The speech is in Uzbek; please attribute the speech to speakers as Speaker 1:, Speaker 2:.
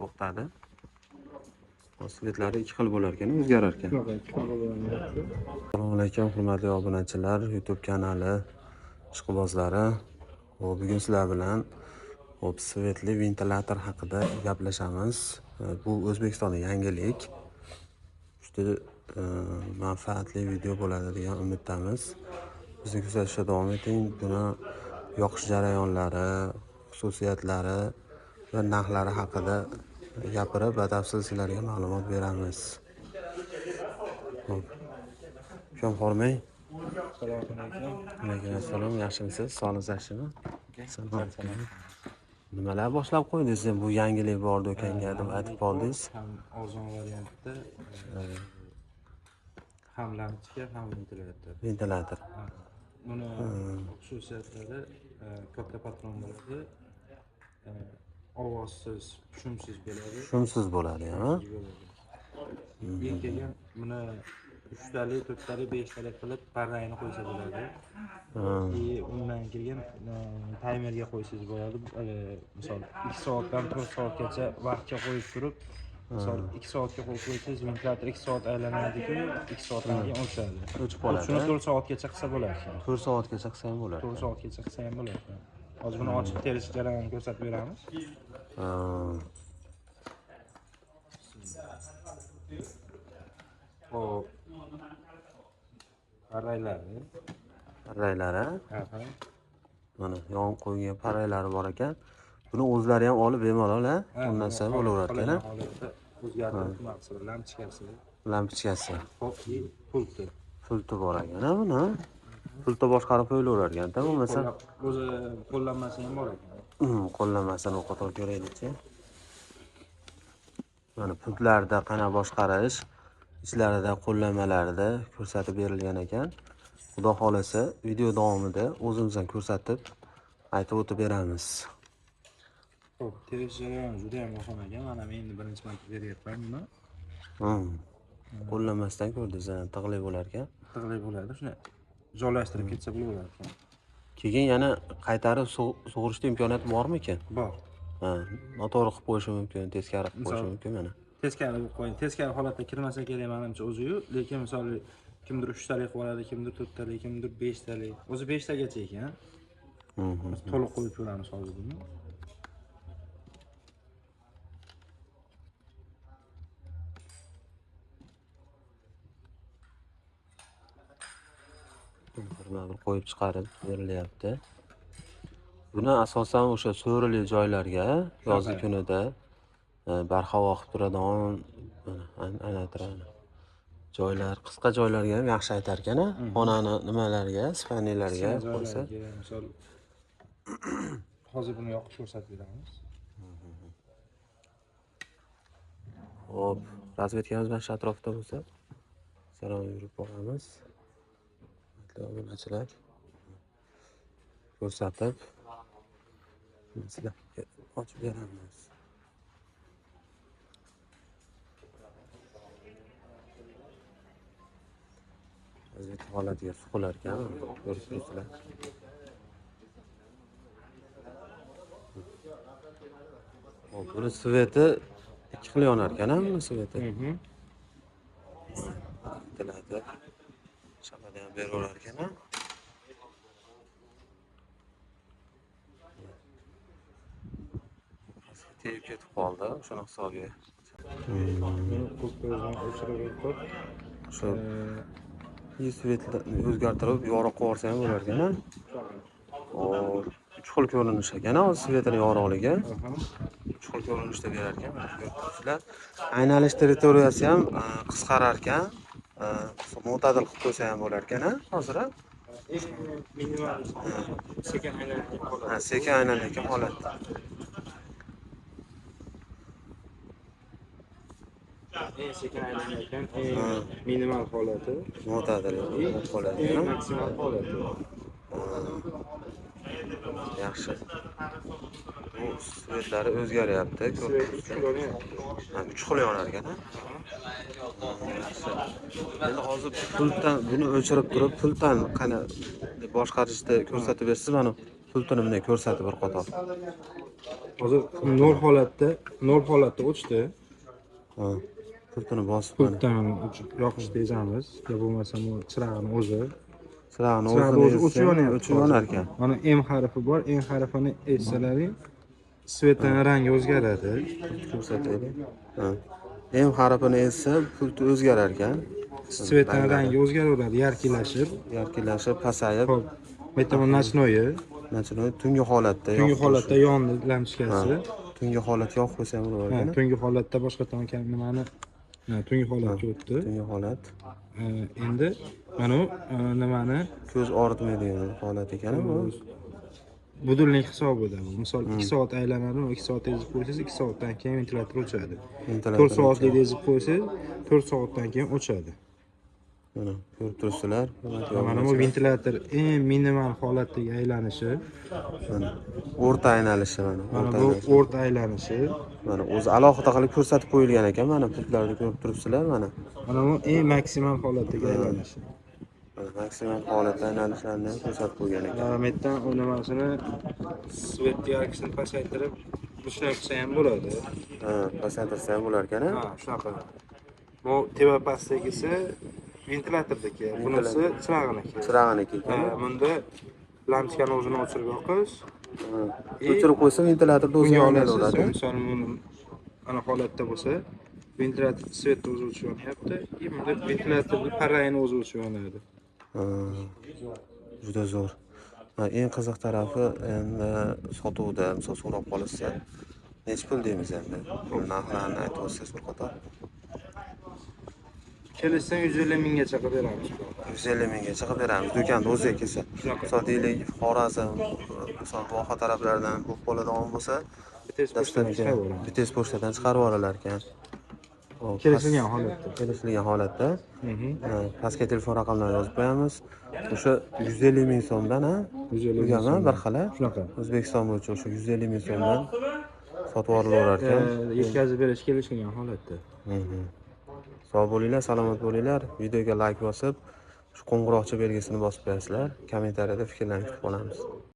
Speaker 1: To'xtadi. Светlari ikki xil bo'lar ekan, o'zgarar ekan.
Speaker 2: Shunaqa ikki xil bo'ladi.
Speaker 1: Assalomu alaykum, hurmatli obunachilar, YouTube kanali ishqibozlari. Xo'p, bugun sizlar bilan xo'p, светli ventilyator haqida gaplashamiz. Bu O'zbekistonda yangilik. Juda manfaatli video bo'ladi degan umiddamiz. Bizni kuzatishda davom eting. Buni yoqish jarayonlari, xususiyatlari va narxlari haqida gapirib, batafsil sizlarga ma'lumot beramiz. Xo'p. Ukam, hormang.
Speaker 2: Assalomu alaykum.
Speaker 1: Alaykum assalom, yaxshimisiz? Sog'ligingiz yaxshimi? Salom. Nimalar boshlab qo'ydingiz? Bu yangilik bor do'konga deb aytib qoldingiz.
Speaker 2: Ham arzon variantda, ham lampochka, ham ventilyator.
Speaker 1: Ventilyator.
Speaker 2: Ha. Buni xususiyatlari katta patron bo'ladi. Ovozsiz, shumsiz bo'ladi.
Speaker 1: Shumsiz bo'ladi, ha?
Speaker 2: Shumsiz bo'ladi. Keyin buni uchtalik, to'rttalik, beshtalik qilib parrayini qo'ysa bo'ladi. И undan keyin taymerga qo'ysangiz bo'ladi. Misol 2 soatdan 4 soatgacha vaqtga qo'yib turib, misol 2 soatga qo'yib qo'ysangiz, ventilyator 2 soat aylanadi-ku, 2 soatdan keyin o'chadi.
Speaker 1: O'chib qoladi.
Speaker 2: Shuni 4 soatgacha qilsa bo'lar ekan.
Speaker 1: 4 soatgacha qilsa ham bo'lar.
Speaker 2: 4 soatgacha qilsa ham bo'lar ekan. Hozir buni ochib terish jarayonini ko'rsatib beramiz. Xo'p. Parraylari.
Speaker 1: Parraylari.
Speaker 2: Aha.
Speaker 1: Mana yon qo'ygan parraylari bor ekan. Buni o'zlari ham olib bemalol, ha? O'rnatsa bo'laverar ekan, ha?
Speaker 2: Holatda o'zgartirib nima qilsa, lampochkasi,
Speaker 1: Lampochkasi.
Speaker 2: Xo'p, и pulti.
Speaker 1: Pulti bor ekan, ha buni? Pultda boshqarib qo'yilaverar ekan-da, bo'lmasa
Speaker 2: O'zi qo'llanmasi ham bor ekan.
Speaker 1: Qo'llanmasini o'qitib ko'raylikchi. Mana pultlarda qanaqa boshqarish, ichlarida qo'llanmalarida ko'rsatib berilgan ekan. Xudo xolasa video davomida o'zimizdan ko'rsatib aytib o'tib beramiz.
Speaker 2: Xo'p, terish jarayoni juda ham oson ekan. Mana men endi birinchi marta beryapman buni.
Speaker 1: Qo'llamasdan ko'rdingiz, ha, tig'li bo'lar ekan.
Speaker 2: Tig'li bo'ladi, shuni joylashtirib ketsa bo'laverar ekan.
Speaker 1: Keyin yana qaytarib sug'urishda imkoniyati bormikan?
Speaker 2: Bor.
Speaker 1: Ha, noto'g'ri qilib qo'yishi mumkin, teskari qilib qo'yishi
Speaker 2: Misol-
Speaker 1: mumkin mana.
Speaker 2: Teskari qilib qo'ying. Teskari holatda kirmasa kerak menimcha o'zi-yu, lekin misol kimdir 3 talik qilib oladi, kimdir 4 talik, kimdir 5 talik. O'zi 5 tagacha ekan. Biz to'liq qo'yib ko'ramiz hozir buni.
Speaker 1: Birma-bir qo'yib chiqarib berilyapti. Buni asosan o'sha so'rili joylarga yozgi kunida barhavo qilib turadigan mana ana joylar, qisqa joylarga ham yaxshi aytar ekan, a? Xonani nimalarga, spalnilarga
Speaker 2: Kichkina
Speaker 1: qo'ysa.
Speaker 2: joylarga, misol hozir buni yoqib ko'rsatib beramiz.
Speaker 1: Xo'p, razvedkamiz mana shu atrofda bo'lsa, salom yurib boramiz. Hurmatli obunachilar, ko'rsatib sizlarga ochib beramiz. Razvedka holatiga suqilar ekan, ko'rib turibsizlar. Xo'p, buni светi ikki xil yonar ekan, ha, buni светi. Ventilyator shabada ham beraverar ekan, ha? Tegib ketib qoldi, o'shani hisobiga.
Speaker 2: Buni pultni o'zini o'chirib turib,
Speaker 1: O'sha светni o'zgartirib yorug' qilib yuborsa ham bo'lar ekan, ha? Xo'p, uch xil ko'rinish ekan, hozir светini yorug'ligi. Uch xil ko'rinishda berar ekan, mana ko'rib turibsizlar. Aynalish territoriyasi ham qisqarar ekan. Mo'tadil qilib qo'ysa ham bo'lar ekan, ha, hozir, ha?
Speaker 2: Eng minimal sekin aylanayotgan holat.
Speaker 1: Ha, sekin aylanayotgan holatda.
Speaker 2: Eng sekin aylanayotgan eng minimal holati.
Speaker 1: Mo'tadil holati.
Speaker 2: Eng maksimal holati.
Speaker 1: Yaxshi. Bu светlari o'zgaryapti, ko'rib
Speaker 2: Светi uch xil yonyapti.
Speaker 1: Ha, uch xil yonar ekan, ha? Yaxshi. Endi hozir pultdan buni o'chirib turib, pultdan qani boshqarishni ko'rsatib bersiz mana. Pultini bunday ko'rsatib bir qator.
Speaker 2: Hozir 0 holatda o'chdi.
Speaker 1: Ha, pultini bosib mana.
Speaker 2: Pultdan yoqishni ezamiz yo bo'lmasam u chirog'ini o'zi.
Speaker 1: Chirog'ini
Speaker 2: Chirog'ni
Speaker 1: o'zini
Speaker 2: o'zi o'chib
Speaker 1: ezsa ham
Speaker 2: yonyapti.
Speaker 1: O'chib yonar ekan.
Speaker 2: Mana M harfi bor. M harfini ezsalaring, свет ini rangi o'zgaradi.
Speaker 1: Ko'rsataylik. Ha. M harfini ezsa, pult o'zgarar ekan.
Speaker 2: Свет ini rangi o'zgaraveradi, яркий lashib.
Speaker 1: Яркий lashib, pasayib.
Speaker 2: Ho'p, bu yerda bu ночной.
Speaker 1: Ночной, tungi holatda
Speaker 2: Tungi
Speaker 1: yoqib
Speaker 2: holatda yondi lampochkasi.
Speaker 1: Tungi holat yoqib qo'ysa ham bo'lar
Speaker 2: Ha,
Speaker 1: ekan.
Speaker 2: Tungi holatda boshqatdan nimani, ha, tungi holatga o'tdi.
Speaker 1: Tungi holat.
Speaker 2: Endi mana bu nimani
Speaker 1: Ko'z og'ritmaydigan holat ekan bu.
Speaker 2: Будильник hisobida bu. Misol, 2 soat aylanadi, 2 soat ezib qo'ysangiz, 2 soatdan keyin ventilyator o'chadi.
Speaker 1: Ventilyator
Speaker 2: 4 soatlikda ezib qo'ysangiz, 4 soatdan keyin o'chadi.
Speaker 1: Mana, ko'rib turibsizlar, hurmatli
Speaker 2: Mana bu
Speaker 1: obunachilar.
Speaker 2: Ventilyator eng minimal holatdagi aylanishi.
Speaker 1: Mana, o'rta aylanishi mana.
Speaker 2: Mana
Speaker 1: O'rta
Speaker 2: bu
Speaker 1: aylanishi.
Speaker 2: O'rta aylanishi.
Speaker 1: Mana, o'zi alohida qilib ko'rsatib qo'yilgan ekan, mana pultlarni ko'rib turibsizlar, mana.
Speaker 2: Mana bu eng maksimal holatdagi aylanishi.
Speaker 1: Mana, maksimal holatda aylanishlarini ham ko'rsatib qo'ygan ekan.
Speaker 2: Bu yerdan u nimasini, свет яркость ini pasaytirib, ручной qilsa ham bo'ladi.
Speaker 1: Ha, pasaytirsa ham bo'lar ekan, a?
Speaker 2: Ha, shunaqa. Bu tepa pastdagisi ventilyatorniki, bunisi chirog'iniki.
Speaker 1: Chirog'iniki ekan.
Speaker 2: Ha, bunda lampochkani o'zini o'chirib yoqish.
Speaker 1: Ha. O'chirib qo'ysa, ventilyatorda o'zi
Speaker 2: Bunga olasiz,
Speaker 1: yonadi.
Speaker 2: Misol, buni ana holatda bo'lsa, ventilyator свет ni o'zi o'chib yonyapti. И bunda ventilyatorni parrayini o'zi o'chib yonadi.
Speaker 1: Ha, juda zo'r. Ha, eng qiziq tarafi endi sotuvda, misol, so'rab qolishsa, nechi pul deymiz endi? Narxlarini aytib o'tsangiz bir qator.
Speaker 2: Kelishsa, 150 minggacha qilib beramiz.
Speaker 1: 150 minggacha qilib beramiz, do'konda o'ziga kelsa.
Speaker 2: Shunaqa.
Speaker 1: Misol, deylik, Xorazm, misol, voha taraflaridan bo'lib qoladigan bo'lsa,
Speaker 2: Tez pochtadan
Speaker 1: доставка
Speaker 2: chiqarib yuboramiz.
Speaker 1: Tez pochtadan chiqarib yuborilar ekan. Hop,
Speaker 2: Kelishilgan holatda.
Speaker 1: Kelishilgan holatda. Ha, pastga telefon raqamlarini yozib qo'yamiz. O'sha 150 ming so'mdan, ha?
Speaker 2: 150 ming
Speaker 1: Tugami
Speaker 2: so'mdan.
Speaker 1: bir xili?
Speaker 2: Shunaqa.
Speaker 1: O'zbekiston bo'yicha o'sha 150 ming so'mdan sotib yuborilaverar ekan.
Speaker 2: Yetkazib berish kelishilgan holatda.
Speaker 1: Sog' bo'linglar, salomat bo'linglar. Videoga layk bosib, shu qo'ng'iroqcha belgisini bosib qo'yasizlar. Kommentariyada fikrlarni kutib qolamiz.